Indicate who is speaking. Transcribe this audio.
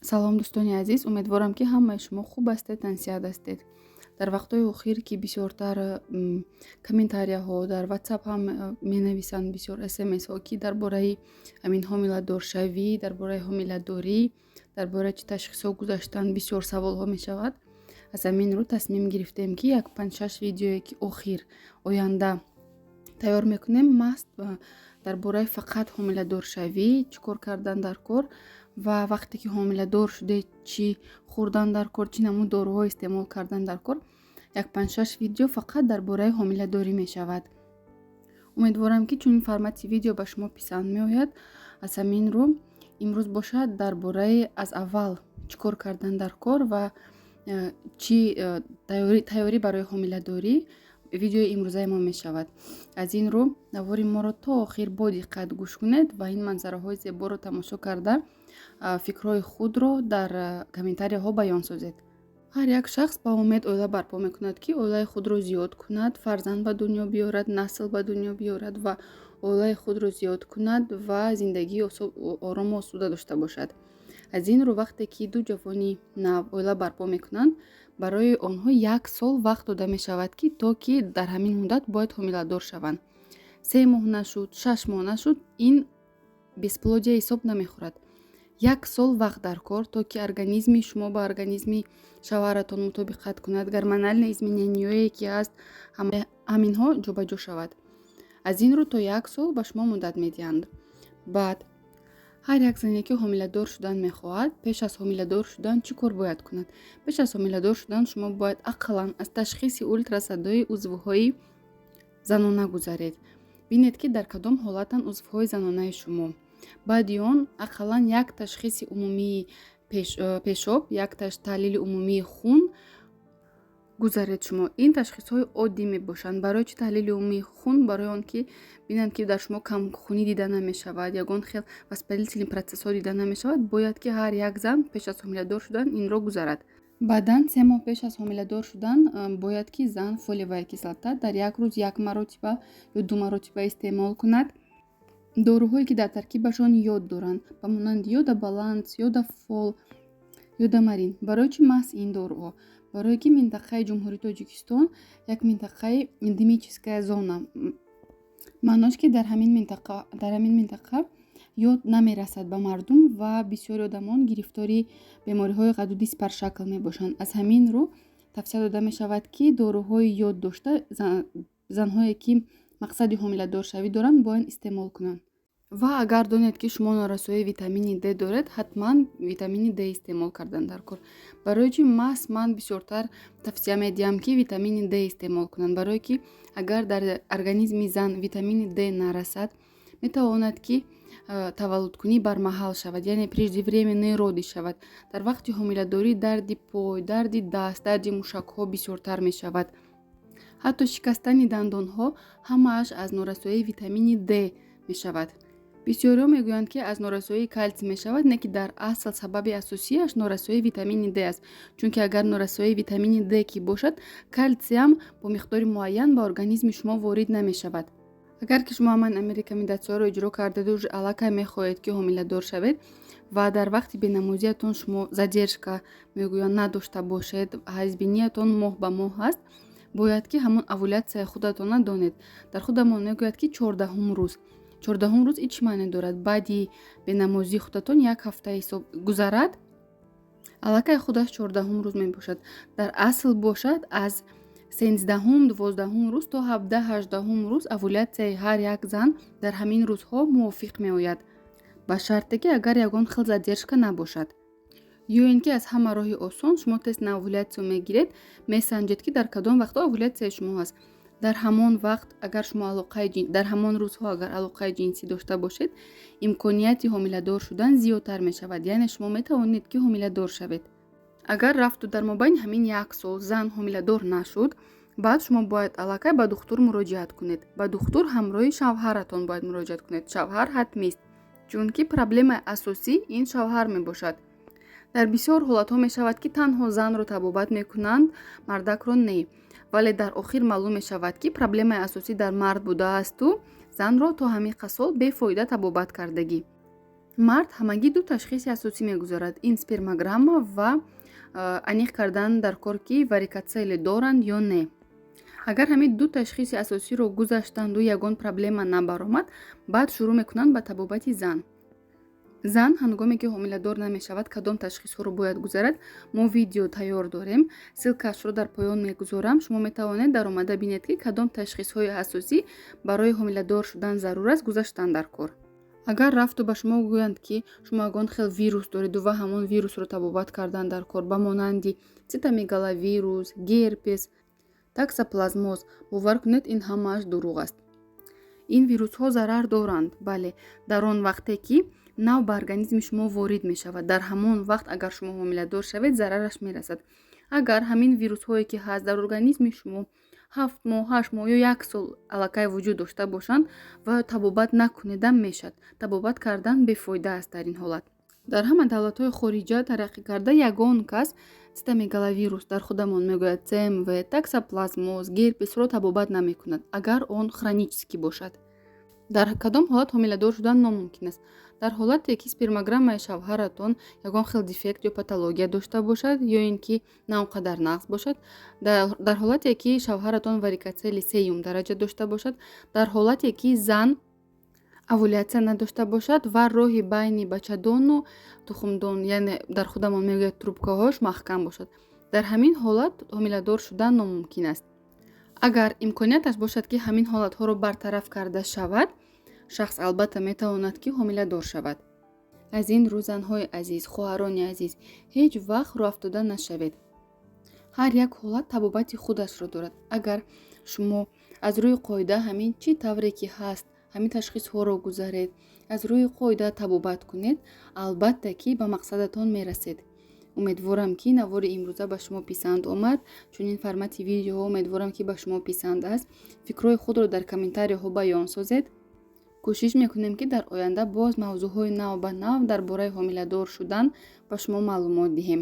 Speaker 1: Салом, дӯстони азиз! Умедворам, ки ҳамаи шумо хуб ҳастед, тансиҳат ҳастед. Дар вақтҳои охир, ки бисёртар комментарияҳо дар Ватсап ҳам менависанд, бисёр СМСҳо, ки дар бораи ҳамин ҳомиладоршавӣ, дар бораи ҳомиладорӣ, дар бораи чӣ ташхисҳо гузаштан бисёр саволҳо мешавад. Аз ҳамин рӯ тасмим гирифтем, ки як панҷ-шаш видеое, ки охир оянда тайёр мекунем, маҳз дар бораи фақат ҳомиладоршавӣ, чӣ кор кардан дар кор ва вақте ки ҳомиладор шудед, чӣ хӯрдан дар кор, чӣ намуд доруҳо истеъмол кардан дар кор, як панҷ-шаш видео фақат дар бораи ҳомиладорӣ мешавад. Умедворам, ки чунин формати видео ба шумо писанд меояд. Аз ҳамин рӯ имрӯз бошад дар бораи аз аввал чӣ кор кардан дар кор ва чӣ тайёрӣ барои ҳомиладорӣ видеои имрӯзаи мо мешавад. Аз ин рӯ навори моро то охир бо диққат гӯш кунед ва ин манзараҳои зеборо тамошо карда, фикрҳои худро дар комментарияҳо баён созед. Ҳар як шахс ба умед оила барпо мекунад, ки оилаи худро зиёд кунад, фарзанд ба дунё биёрад, насл ба дунё биёрад ва оилаи худро зиёд кунад ва зиндагии орому осуда дошта бошад. Аз ин рӯ, вақте ки ду ҷавони нав оила барпо мекунанд, барои онҳо як сол вақт дода мешавад, ки то ки дар ҳамин муддат бояд ҳомиладор шаванд. 3 моҳ нашуд, 6 моҳ нашуд, ин бесплодие ҳисоб намехӯрад. Як сол вақт дар кор, то ки организми шумо ба организми шавҳаратон мутобиқат кунад, гормональные изменения ки ҳаст, ҳаминҳо ҷобаҷо шавад. Аз ин рӯ то як сол ба шумо муддат медиҳанд. Баъд ҳар як зане, ки ҳомиладор шудан мехоҳад, пеш аз ҳомиладор шудан чӣ кор бояд кунад? Пеш аз ҳомиладор шудан шумо бояд ақаллан аз ташхиси ултрасадои узвҳои занона гузаред, бинед, ки дар кадом ҳолатанд узвҳои занонаи шумо. Баъди он ақаллан як ташхиси умумии пешоб, як таҳлили умумии хун гузаред шумо. Ин ташхисҳои оддӣ мебошанд. Барои чӣ таҳлили умумии хун? Барои он ки бинанд, ки дар шумо камхунӣ дида намешавад, ягон хел воспалительный процессҳо дида намешавад. Бояд, ки ҳар як зан пеш аз ҳомиладор шудан инро гузарад. Баъдан 3 моҳ пеш аз ҳомиладор шудан бояд, ки зан фолиевая кислота дар як рӯз як маротиба ё ду маротиба истеъмол кунад. Доруҳое, ки дар таркибашон йод доранд, ба монанди Йодобаланс, Йодофол, Йодомарин. Барои чӣ маҳз ин доруҳо? Барое ки минтақаи Ҷумҳурии Тоҷикистон як минтақаи эндемическая зона, маънош ки дар ҳамин минтақа йод намерасад ба мардум ва бисёри одамон гирифтори бемориҳои ғадуди сипаршакл мебошанд. Аз ҳамин рӯ тавсия дода мешавад, ки доруҳои йод дошта занҳое, ки мақсади ҳомиладоршавӣ доранд, бояд истеъмол кунанд. Ва агар донед, ки шумо норасоии витамини Д доред, ҳатман витамини Д истеъмол кардан дар кор. Барои чӣ маҳз ман бисёртар тавсия медиҳам, ки витамини Д истеъмол кунанд? Барое ки агар дар организми зан витамини Д нарасад, метавонад, ки таваллудкунӣ бармаҳал шавад, яъне преждевременные роды шавад. Дар вақти ҳомиладорӣ дарди пой, дарди даст, дарди мушакҳо бисёртар мешавад, ҳатто шикастани дандонҳо, ҳамааш аз норасоии витамини Д мешавад. Бисёриҳо мегӯянд, ки аз норасоии калтсий мешавад, не ки дар асл сабаби асосиаш норасоии витамини Д аст, чунки агар норасоии витамини Д ки бошад, калтсиям бо миқдори муайян ба организми шумо ворид намешавад. Агар ки шумо ҳамаи ин рекомендатсияҳоро иҷро кардеду уже аллакай мехоҳед, ки ҳомиладор шавед, ва дар вақти бенамозиятон шумо задержка мегӯянд надошта бошед, ҳайзбиниятон моҳ ба моҳ аст, бояд, ки ҳамон овулятсияи худатонро донед. Дар худамон мегӯяд, ки 14-ум рӯз. 14-ум рӯз ин чӣ маъне дорад? Баъди бенамозии худатон як ҳафта ҳисоб гузарад, аллакай худаш 14-ум рӯз мебошад. Дар асл бошад, аз 13-ум, 12-ум рӯз то 17, 18-ум рӯз овулятсияи ҳар як зан дар ҳамин рӯзҳо мувофиқ меояд, ба шарте ки агар ягон хел задержка набошад. Ё ин ки аз ҳама роҳи осон, шумо тест на овулятсию мегиред, месанҷед, ки дар кадом вақтҳо овулятсияи шумо ҳаст. Дар ҳамон вақт агар шумо алоқаи дар ҳамон рӯзҳо агар алоқаи ҷинсӣ дошта бошед, имконияти ҳомиладор шудан зиёдтар мешавад, яъне шумо метавонед, ки ҳомиладор шавед. Агар рафту дар мобайни ҳамин як сол зан ҳомиладор нашуд, баъд шумо бояд аллакай ба духтур муроҷиат кунед. Ба духтур ҳамроҳи шавҳаратон бояд муроҷиат кунед. Шавҳар ҳатмист, чунки проблемаи асосӣ ин шавҳар мебошад. Дар бисёр ҳолатҳо мешавад, ки танҳо занро табобат мекунанд, мардакро не, вале дар охир маълум мешавад, ки проблемаи асосӣ дар мард будаасту занро то ҳамин қасол бефоида табобат кардагӣ. Мард ҳамагӣ ду ташхиси асосӣ мегузарад: ин спермограмма ва аниқ кардан дар кор, ки варикоцеле доранд ё не. Агар ҳамин ду ташхиси асосиро гузаштанду ягон проблема набаромад, баъд шурӯъ мекунанд ба табобати зан. Зан ҳангоме ки ҳомиладор намешавад, кадом ташхисҳоро бояд гузарад, мо видео тайёр дорем, ссылкашро дар поён мегузорам. Шумо метавонед даромада бинед, ки кадом ташхисҳои асосӣ барои ҳомиладор шудан зарур аст гузаштан дар кор. Агар рафту ба шумо гӯянд, ки шумо ягон хел вирус дореду ва ҳамон вирусро табобат кардан дар кор, ба монанди цитомегаловирус, герпес, токсоплазмоз, бовар кунед, ин ҳамааш дурӯғ аст. Ин вирусҳо зарар доранд, бале, дар он вақте ки нав ба организми шумо ворид мешавад. Дар ҳамон вақт агар шумо ҳомиладор шавед, зарараш мерасад. Агар ҳамин вирусҳое ки ҳаст дар организми шумо 7 моҳ, 8 моҳ ё як сол аллакай вуҷуд дошта бошанд ва табобат накунедам мешавад, табобат кардан бефоида аст дар ин ҳолат. Дар ҳама давлатҳои хориҷа тараққӣ карда ягон кас цитомегаловирус, дар худамон мегӯяд ЦМВ, токсоплазмоз, герпесро табобат намекунад, агар он хронический бошад. Дар кадом ҳолат ҳомиладор шудан номумкин аст? Дар ҳолате ки спермограммаи шавҳаратон ягон хел дефект ё патология дошта бошад, ё ин ки на он қадар нағз бошад, дар ҳолате ки шавҳаратон варикоцели сеюм дараҷа дошта бошад, дар ҳолате ки зан овулятсия надошта бошад ва роҳи байни бачадону тухмдон, яъне дар худамон мегӯяд трубкаҳош, маҳкам бошад. Дар ҳамин ҳолат ҳомиладор шудан номумкин аст. Агар имконияташ бошад, ки ҳамин ҳолатҳоро бартараф карда шавад, шахс албатта метавонад, ки ҳомиладор шавад. Аз ин рӯ, занҳои азиз, хоҳарони азиз, ҳеҷ вақт рӯҳафтода нашавед. Ҳар як ҳолат табобати худашро дорад. Агар шумо аз рӯи қоида ҳамин чӣ тавре ки ҳаст, ҳамин ташхисҳоро гузаред, аз рӯи қоида табобат кунед, албатта ки ба мақсадатон мерасед. Умедворам, ки навори имрӯза ба шумо писанд омад. Чунин формати видеоҳо, умедворам, ки ба шумо писанд аст. Фикрҳои худро дар комментарияҳо баён созед. Кӯшиш мекунем, ки дар оянда боз мавзӯъҳои нав ба нав дар бораи ҳомиладор шудан ба шумо маълумот диҳем.